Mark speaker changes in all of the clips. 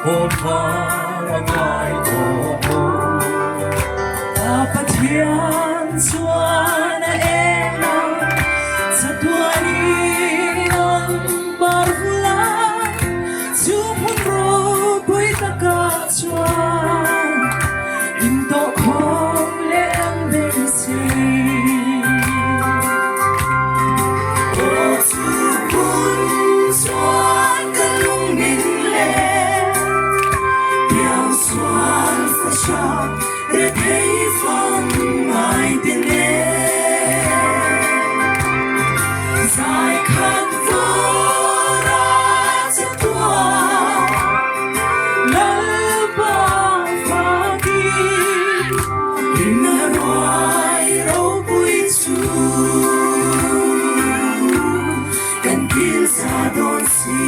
Speaker 1: Kawn var a ngai tawh maw?
Speaker 2: Ka Pathian chuan a eng a, chatuanin an par vul a, chu hmun ropui takah chuan intawhkhawm leh ang beisei.
Speaker 3: Aw chu hmun chuan ka lung min leh piangsual fahran rethei fam ngai te nen zai khat vawr a che tuah
Speaker 2: Lalpa fakin
Speaker 3: rinna ruai ropui chu kan thil sa dawn si.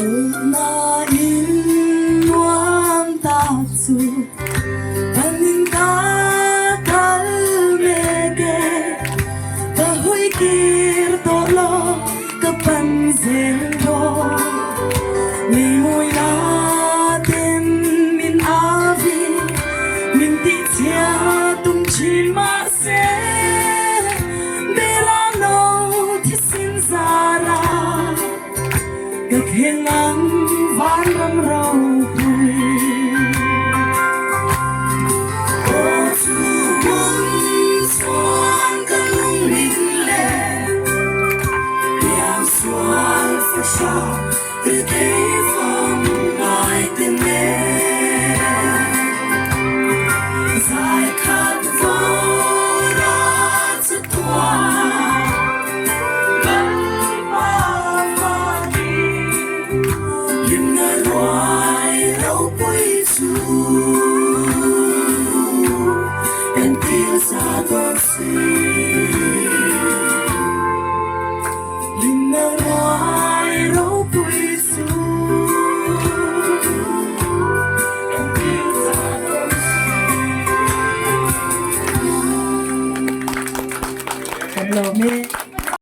Speaker 3: Chawlhnain nuam tak chu panin ka kal mek e, ka hawi kir tawh lo ka pan zel dawn. Ngeimawi la ten min avi, min tihchhia tum thin mah.